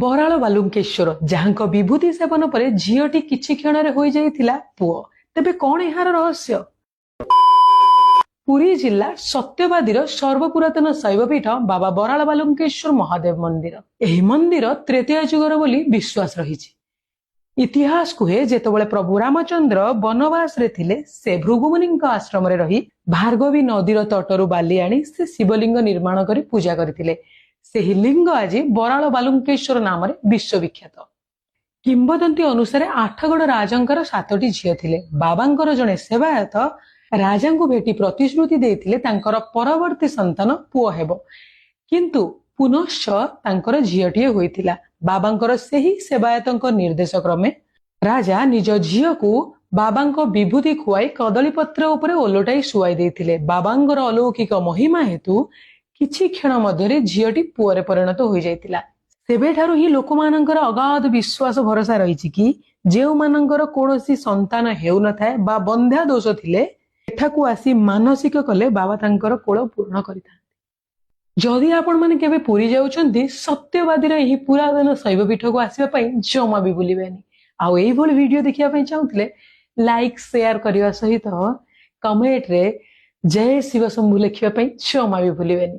ବରାଳ ବାଲୁଙ୍କେଶ୍ୱର, ଯାହାଙ୍କ ବିଭୂତି ସେବନ ପରେ ଝିଅଟି କିଛି କ୍ଷଣରେ ହୋଇଯାଇଥିଲା ପୁଅ। ତେବେ କଣ ଏହାର ରହସ୍ୟ? ପୁରୀ ଜିଲ୍ଲା ସତ୍ୟବାଦୀର ସର୍ବପୁରାତନ ଶୈବପୀଠ ବାବା ବରାଳ ବାଲୁଙ୍କେଶ୍ୱର ମହାଦେବ ମନ୍ଦିର। ଏହି ମନ୍ଦିର ତ୍ରେତୟା ଯୁଗର ବୋଲି ବିଶ୍ୱାସ ରହିଛି। ଇତିହାସ କୁହେ, ଯେତେବେଳେ ପ୍ରଭୁ ରାମଚନ୍ଦ୍ର ବନବାସରେ ଥିଲେ, ସେ ଭୃଗୁମୁନିଙ୍କ ଆଶ୍ରମରେ ରହି ଭାର୍ଗବୀ ନଦୀର ତଟରୁ ବାଲି ଆଣି ସେ ଶିବଲିଙ୍ଗ ନିର୍ମାଣ କରି ପୂଜା କରିଥିଲେ। ସେହି ଲିଙ୍ଗ ଆଜି ବରାଳ ବାଲୁଙ୍କେଶ୍ୱର ନାମରେ ବିଶ୍ୱବିଖ୍ୟାତ। କିମ୍ବଦନ୍ତୀ ଅନୁସାରେ ଆଠଗଡ଼ ରାଜାଙ୍କର ସାତଟି ଝିଅ ଥିଲେ। ବାବାଙ୍କର ଜଣେ ସେବାୟତ ରାଜାଙ୍କୁ ଭେଟି ପ୍ରତିଶ୍ରୁତି ଦେଇଥିଲେ, ତାଙ୍କର ପରବର୍ତ୍ତୀ ସନ୍ତାନ ପୁଅ ହେବ। କିନ୍ତୁ ପୁନଶ୍ଚ ତାଙ୍କର ଝିଅଟିଏ ହୋଇଥିଲା। ବାବାଙ୍କର ସେହି ସେବାୟତଙ୍କ ନିର୍ଦ୍ଦେଶ କ୍ରମେ ରାଜା ନିଜ ଝିଅକୁ ବାବାଙ୍କ ବିଭୂତି ଖୁଆଇ କଦଳୀ ପତ୍ର ଉପରେ ଓଲଟାଇ ଶୁଆଇ ଦେଇଥିଲେ। ବାବାଙ୍କର ଅଲୌକିକ ମହିମା ହେତୁ କିଛି କ୍ଷଣ ମଧ୍ୟରେ ଝିଅଟି ପୁଅରେ ପରିଣତ ହୋଇଯାଇଥିଲା। ସେବେଠାରୁ ହିଁ ଲୋକମାନଙ୍କର ଅଗାଧ ବିଶ୍ୱାସ ଭରସା ରହିଛି କି ଯେଉଁମାନଙ୍କର କୌଣସି ସନ୍ତାନ ହେଉନଥାଏ ବା ବନ୍ଧ୍ୟା ଦୋଷ ଥିଲେ, ଏଠାକୁ ଆସି ମାନସିକ କଲେ ବାବା ତାଙ୍କର କୋଳ ପୂରଣ କରିଥାନ୍ତି। ଯଦି ଆପଣମାନେ କେବେ ପୁରୀ ଯାଉଛନ୍ତି, ସତ୍ୟବାଦୀର ଏହି ପୁରାତନ ଶୈବପୀଠକୁ ଆସିବା ପାଇଁ ଜମା ବି ଭୁଲିବେନି। ଆଉ ଏଇଭଳି ଭିଡିଓ ଦେଖିବା ପାଇଁ ଚାହୁଁଥିଲେ ଲାଇକ୍, ସେୟାର କରିବା ସହିତ କମେଣ୍ଟରେ ଜୟ ଶିବ ଶମ୍ଭୁ ଲେଖିବା ପାଇଁ ଜମା ବି ଭୁଲିବେନି।